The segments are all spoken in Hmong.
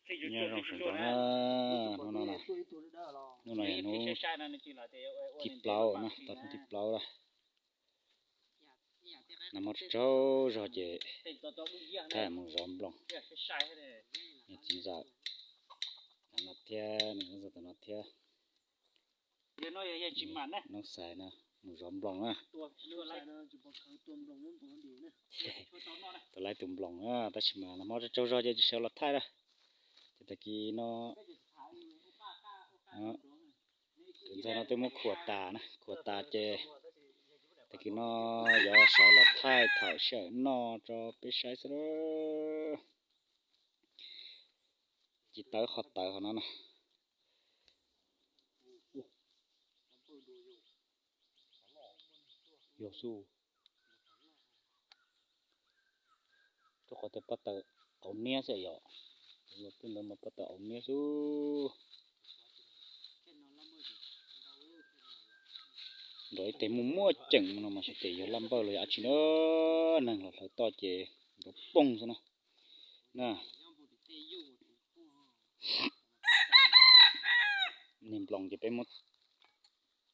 Nyob zoo sawv ntxov na, hnub no na, hnub no yog hnub thib plaub na, tau hnub thib plaub lawm. Nag hmo tsaug zog ces thaij mus zov nploos. Nws txiv ntxawm tom no thiab, nws txiv ntxawm tom no thiab. Noob Xais no mus zov nploos na. Tau laib tus nploos na, tab sis mas nag hmo tsaug zog ces tsis sawv los thaij na. Ces tag kis no tus ntxhais no twb muab khuam tas na, khuam tas ces tag kis no yuav sawv los thaij thaum sij hawm noj rau peb saib xwb. Ci tawv qhov tawv hov no na. Yog xwb. Rau qhov tias pob tawv qauv niab xwb yom. Tej ntawd mas pob tawv qauv niab xwb. Nrog ib teg muaj muaj ceem no mas xyov tes yog laj npawj los yog dab tsi na, neeg los hlawv toj ces nkawd poob xwb na. Na, niag nploos ces peb muab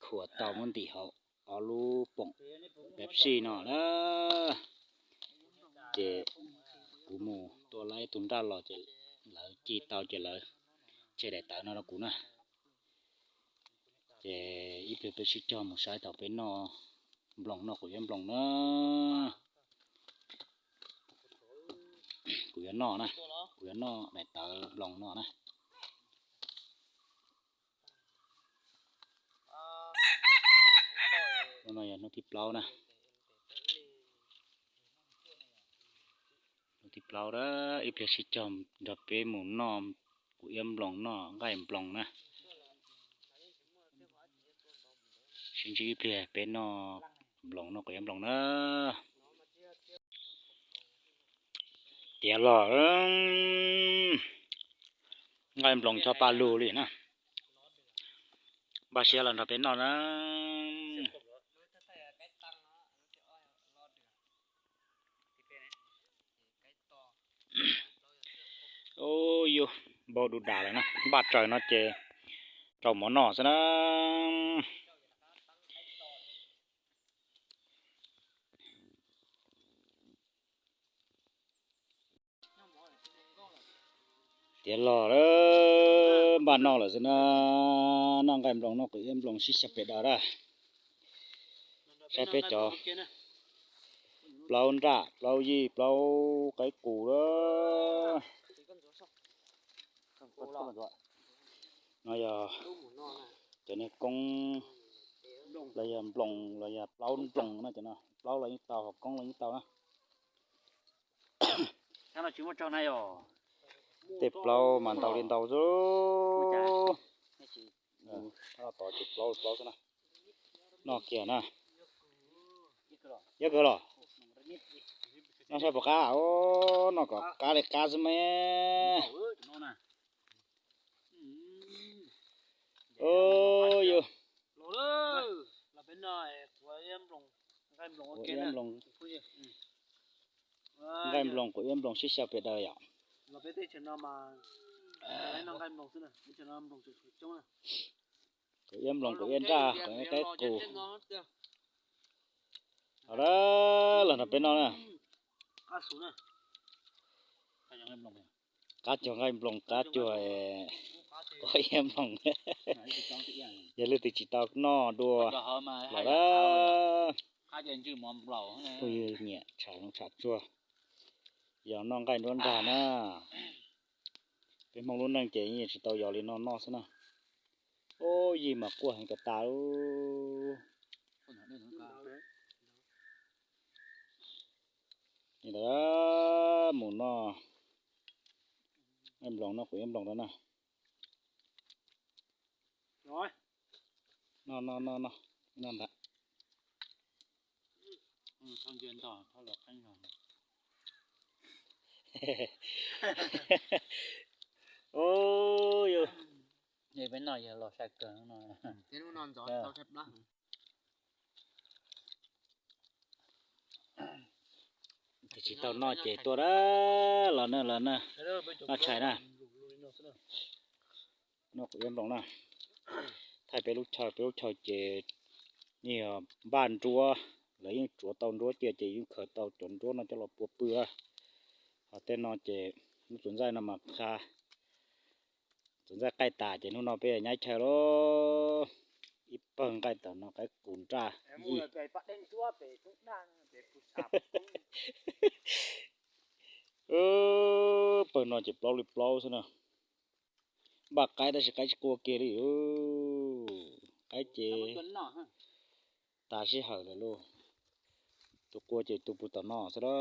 khuam tau muab ntim hauv ob lub poom Pepsi no na. Ces kuv mus tua laib tus nraj los ces lawv ci tau ces lawv tseg daim tawv no rau kuv na. Ces ib pliag peb sib cog mus saib thaum peb noj nploos, noj quav iab nploos na. Kuv yuav noj na, kuv yuav noj daim tawv nploos no na. Hnub no yog hnub thib plaub na. Hnub thib plaub a, ib pliag sib cog nrog peb mus noj quav iab nploos, noj nqaij nploos na. Sib ntsib ib pliag peb noj nploos, noj quav iab nploos na. Tiav los, nqaij nploos cho pa lug li na. Npaj siab los nrog peb noj na. Ub, yus npau du das lawm na, npaj tsaws no ces rau mov noj xwb na. Tiav los, npaj noj lawm xwb na. Noj nqaij nploos, noj quav iab nploos sib xyaw pem daws na. Saib peb cov plaub nraj, plaub yij, plaub qaib qus lawm. No yog cov niag koob los yog nploos los yog plaub nploos na, cov no plaub los yeej tau, ho koob los yeej tau na. Tej plaub mas ntau li ntau xwb. Tod ces plaub plaub xwb na. Noj kiag na. Yog kawg los? Noj saib puas qab, noj kom qab li qab xwb me. Yus, quav iab nploos, nqaij nploos, quav iab nploos sib xyaw pem daws yom. Quav iab nploos, quav iab nploos, quav iab nraj, quav iab qaib qus. Los na, los nrog peb noj na. Qab cuag nqaij nploos, qab cuag quav iab nploos. Yog leej twg tsis tau noj dua los na. Phooj ywg nyiam tsham zoov tsham tsuag, yog noj nqaij nruab nrag na. Peb Hmoob lub neej ces yeej tsis tau yog li no noj xwb na. Ub, yij mas quaj heev tas tas li. Mus noj nqaij nploos, noj quav iab nploos rau na. Noj, noj, noj, noj ntag. Ub, yus, peb noj yog los sai kawg no. Tus tsis tau noj ces tuaj dab los na, los na, noj tshais na. Noj kuv ib nploos na. Thaij peb lub chaw, peb lub chaw ces yeej yog npaj nruab, lawv yeej tsuav tau nruab cia ces yeej khaws tau cov nruab no coj los pua pw. Ho tej no ces lub tsuas ntxaij no mas qha, tsuas ntxaij qaij tas ces hnub no peb nyaib chaw lauj. Ib pawg nqaij tawm no qaib qus nraj yij. Pawg no ces plaub li plaub xwb na. Npaj qaib tab sis qaib tsis qua kiag li. Qaib ces tas sij hawm lawm lauj. Tus qua ces tus pus tom no xwb na.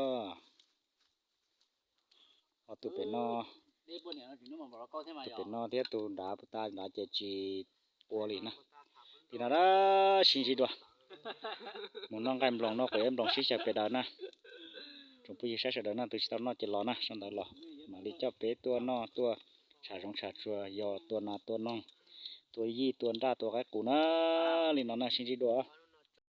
Ho tus pem no, tus pem no thiab tus nrad puas tas nrad ces tsis qua li na. Li no na, sib ntsib dua. Mus noj nqaij nploos, noj quav ib nploos sib xyaw pem daws na. Tsoom phooj ywg saib sawv daws na, tus tsis tau noj ces los na, sau ntawv los mam li coj peb tuaj noj tuaj tsham zoov tsham tsuag, yog tua nas tua noog, tua yij tua nraj tua qaib qus na. Li no na, sib ntsib dua.